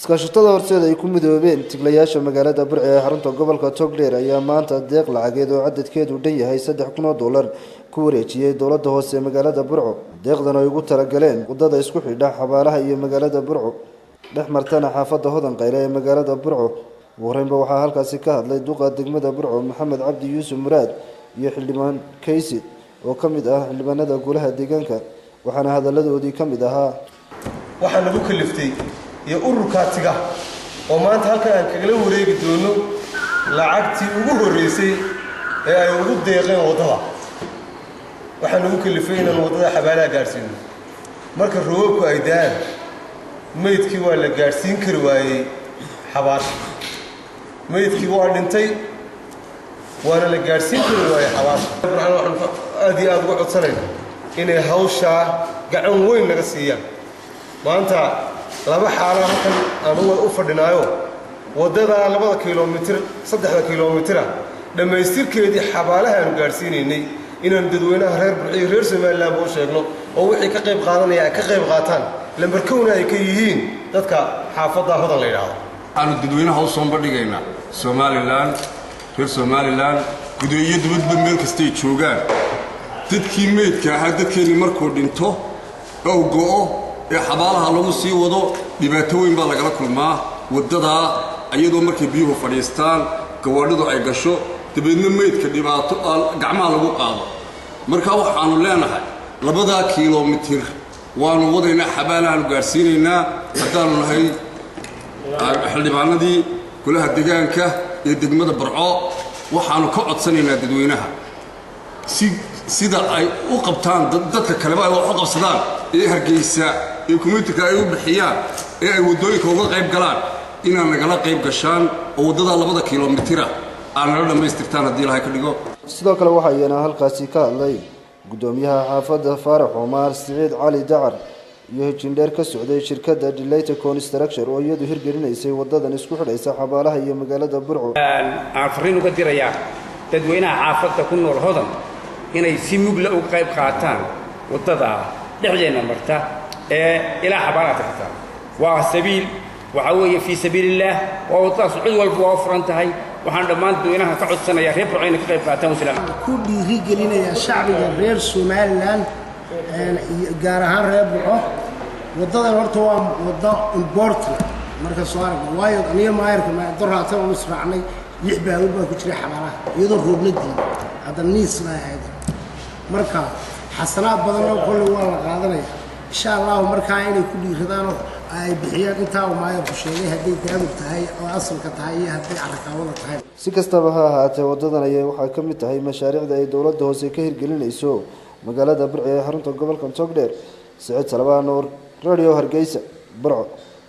Iskaashatada Horseed ay ku midoobeen tiglayaasha magaalada Burco ee xarunta gobolka Togdheer ayaa maanta deeq lacageed oo cadadkeedu dhan yahay $3000 ku wareejiyay dowladda hoose ee magaalada Burco. Deeqdan ay ugu talagaleen wadada isku xidha xabaalaha iyo magaalada Burco dhex martana xaafadda Hodan Qayle ee magaalada Burco. Ugu horreynba waxaa halkaasi ka hadlay duqa degmada Burco Maxamed Cabdi Yuusuf Muraad iyo xildhibaan Kaysi oo ka mid ah xildhibaanada golaha deegaanka, waxaana hadalladoodii ka mid ahaa: Waxaa nagu kaliftay iyo ururkaa tiga oo maanta halkan aan kagala wareegi doono lacagtii ugu horraysay ee ay ugu deeqeen waddada. Waxaa nagu kalifay inaan waddada xabaalaha gaadhsiino. Marka roobabku ay da'aan, meydkii waa la gaadhsiin kari waayey xabaasha. Meydkii waa dhintay, waana la gaadhsiin kari waayey xabaasha. Waxaan aad iyo aad uga codsanayna inay hawshaa gacan weyn naga siiyaan. Maanta laba xaala halkan aan u fadhinaayo: waddadaa 2da kilomitir, 3da kilomitira dhammaystirkeedii xabaalaha aanu gaadhsiinaynay, inaanu dadweynaha reer Burciyo reer Somalilandba u sheegno oo wixii ka qayb qaadanaya ay ka qayb qaataan, lambar kowna ay ka yihiin dadka xaafadda Hodan la yidhaahdo. Waxaanu dadweynaha u soo bandhigaynaa Somaliland, reer Somaliland gudo iyo dibadba meel kastay joogaan, dadkii meydka ahaa, dadkeenni markuu dhinto ow go'o ee xabaalaha lagu sii wado, dhibaato weyn baa lagala kulmaa waddadaa, iyadoo markay biyuhu fadhiistaan gawaadhidu ay gasho, dabeedna meydka dhibaato gacmaha lagu qaado. Marka waxaannu leenahay 2daa kilomitir waannu wadaynaa, xabaalahaanu gaadhsiinaynaa. Haddaannu nahay xildhibaanadii golaha deegaanka ee degmada Burco, waxaannu ka codsanaynaa dadweynaha si sida ay u qabtaan dadka kaleba ay wax u qabsadaan ee Hargeysa ee community-ka ay u bixiyaan ee ay waddooyinka uga qayb galaan, inaad nagala qayb gashaan oo waddadaa 2da kilomitira aad nala dhammaystirtaan haddii Ilahay ka dhigo. Sidoo kale waxaa iyana halkaasi ka hadlay guddoomiyaha xaafadda Faarax Cumar Siciid Cali Dacar iyo hijindheer ka socday shirkadda Delata Construction oo iyadu hirgelinaysay wadadan isku xidhaysa xabaalaha iyo magaalada Burco. Aan fariin uga dirayaa dadweynaha xaafadda ku nool Hodan inay si mugla uga qayb qaataan waddada dhexdeenna marta ee ilaa xabaalaha tagta. Waa sabiil, waxaa weeye fii sabiilillaah, waa waddadaas, cid walba waa u furan tahay. Waxaan dhammaan dadweynaha ka codsanayaa reer Burco inay ka qayb qaataan. Wasalaam. Ku dhiirigelinayaa shacbiga reer Somaliland, gaar ahaan reer Burco, waddadan horta waa waddo important marka soo aragna, waayo aniga maayarka doraatan oonu israacnay, 6 baabuur baa ku jiray xabaalaha iyadoo roobna diiday, hadda niis bay ahayd. Marka xasanaad badanna kolley waa la qaadanaya insha Allahu. Markaa inay ku dhiiradaanoo ay bixiyaan intaa uu maayarku sheegay, hadday daamur tahay oo asalka tahay iyo hadday carakaawada tahay. Si kastaba ha ahaatee, wadadan ayaa waxaa ka mid tahay mashaariicda ay dowladda hoose ka hirgelinayso magaalada Burco ee xarunta gobolka Togdheer. Siciid Salabaa Nuur, Radio Hargeysa, Burco.